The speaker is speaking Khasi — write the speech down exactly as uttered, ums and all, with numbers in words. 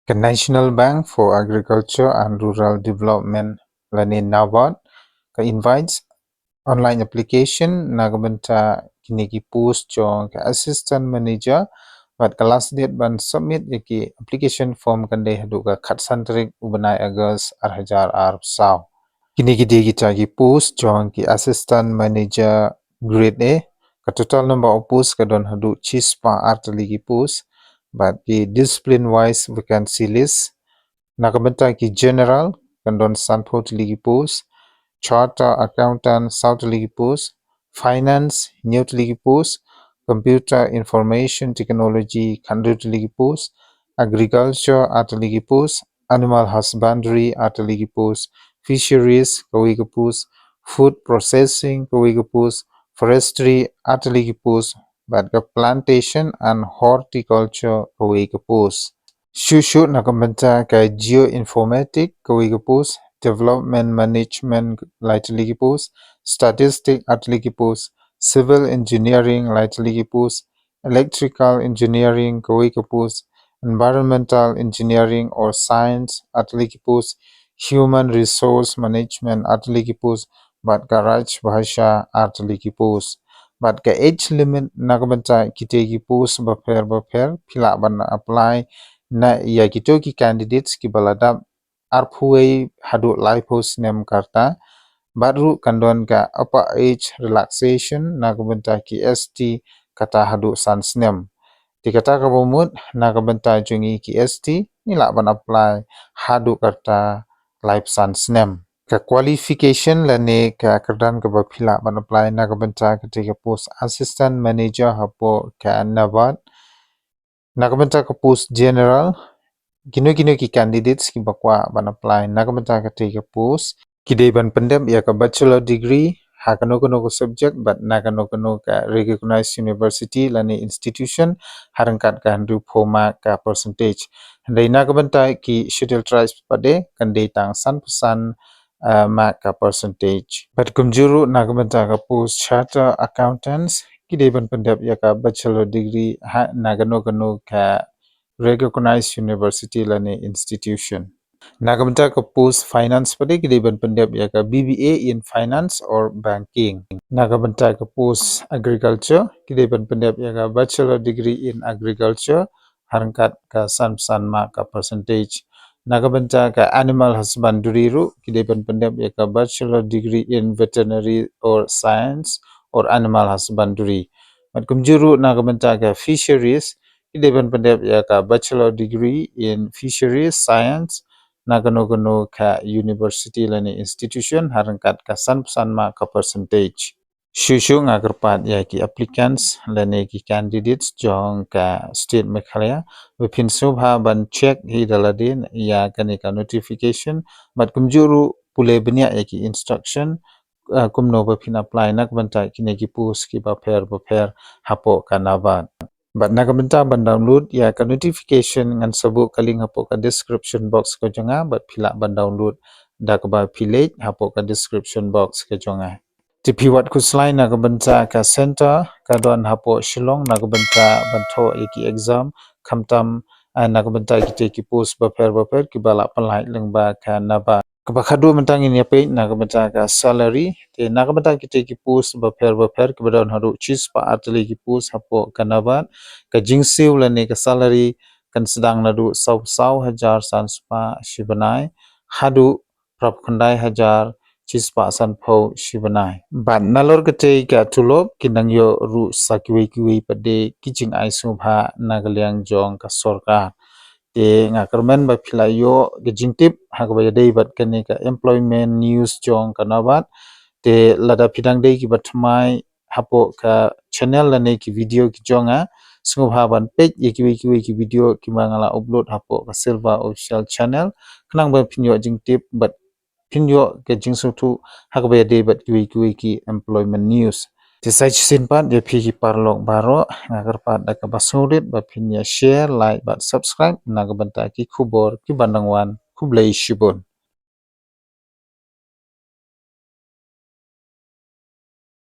Ka National Bank for Agriculture and Rural Development lane NABARD ka invites online application na ka bynta kine ki post jong ka assistant manager, bad ka last date ban submit ïa ki application form kan dei haduh ka khatsan tarik u bnai August ar hajar arphew saw. Kine ki dei kita ki post jong ki assistant manager grade A. Ka total number of post ka don haduh chispah artylli ki post, bad ki discipline wise vacancy list. Na ka bynta ki general kan don sanphew tylli ki post, charter accountant saw tylli ki post, finance hynñiew tylli ki post, computer information technology khathynriew tylli ki post, agriculture ar tylli ki post, animal husbandry ar tylli ki post, fisheries kawei ka post, food processing kawei ka post, forestry ar tylli ki post, bad ka plantation and horticulture kawei ka post. Shuh shuh na ka bynta ka geoinformatic kawei ka post, development management lai tylli ki post, statistic ar tylli ki post, civil engineering lai tylli ki post, electrical engineering kawei ka post, environmental engineering or science ar tylli ki post, human resource management ar tylli ki post, bad ka rajbhasha ar tylli ki post. Bad ka age limit na ka bynta kitei ki post bapher bapher phi lah ban apply na ïa kito ki candidates kiba la dap arphew wei haduh laiphew snem ka rta. Bad ruh kan don ka upper age relaxation na ka bynta ki S T kata haduh san snem. Te kata kaba mut na ka bynta jong ngi ki S T ngi lah ban apply haduh ka rta laiphew san snem. Ka qualification lane ka kyrdan kaba phi lah ban apply na ka bynta katei ka post assistant manager hapoh ka NABARD. Na ka bynta ka post general, kino kino ki candidates kiba kwah ban apply na ka bynta katei ka post ki dei ban pyndep ïa ka bachelor degree ha kano kano ka subject bad na kano kano ka recognized university lane institution ha ryngkat ka hynriewphew mark ka percentage. Hynrei na ka bynta ki scheduled tribes pat de kan dei tang sanphew san, ah, mark ka percentage. Bad kumjuh ruh na ka bynta ka post charter accountants ki dei ban pyndep ïa ka bachelor degree ha na kano kano ka recognized university lane institution. Na ka bynta ka post finance pat de ki dei ban pyndep ïa ka B B A in finance or banking. Na ka bynta ka post agriculture ki dei ban pyndep ïa ka bachelor degree in agriculture ha ryngkat ka sanphew san mark ka percentage. Na ka bynta ka animal husbandry ruh ki dei ban pyndep ïa ka bachelor degree in veterinary or science or animal husbandry. Bad kumjuh ruh na ka bynta ka fisheries ki dei ban pyndep ïa ka bachelor degree in fisheries science na kano kano ka university lane institution ha ryngkat ka sanphew san mark ka percentage. Shuh shuh nga kyrpad ïa ki applicants lane ki candidates jong ka state Meghalaya ba phin sngewbha ban check hi da lade ïa kane ka notification bad kumjuh ruh pule bniah ïa ki instruction, ah, kumno ba phin apply na ka bynta kine ki post kiba pher bapher hapoh ka NABARD. Bad na ka bynta ban download ïa ka notification ngan sa buh ka link hapoh ka description box ka jong nga bad phi lah ban download da kaba phi leit hapoh ka description box ka jong nga. Te phi wad khuslai na ka bynta ka center ka don hapoh Shillong na ka bynta ban thoh ïa ki exam khamtam, ah, na ka bynta kitei ki post bapher bapher kiba la pynlait lyngba ka NABARD. Kaba khadduh mynta ngin ïa peit na ka bynta ka salary. Te na ka bynta kitei ki post bapher bapher kiba don haduh chispah artylli ki post hapoh ka NABARD, ka jingsiew lane ka salary kan sdang naduh saw saw hajar san spah shi bnai haduh phra phew khyndai hajar chispah sanphew shi bnai. Bad nalor katei ka tulop kin nang ïoh ruh sa kiwei kiwei pat de ki jingai sngewbha na ka liang jong ka sorkar. Te nga kyrmen ba phi la ïoh ka jingtip ha kaba ïadei bad kane ka employment news jong ka NABARD. Te lada phi dang dei kiba thymmai hapoh ka channel lane ki video ki jong nga, sngewbha ban peit ïa kiwei kiwei ki video kiba nga la upload hapoh ka Silva Official Channel khnang ba phin ïoh jingtip bad phin ïoh ka jingsngewthuh ha kaba ïadei bad kiwei kiwei ki employment news. Te sa shisien pat ïa phi ki paralok baroh nga kyrpad da kaba sngewrit ba phin ïa share, like bad subscribe na ka bynta ki khubor kiban dang wan. Khublei shibun.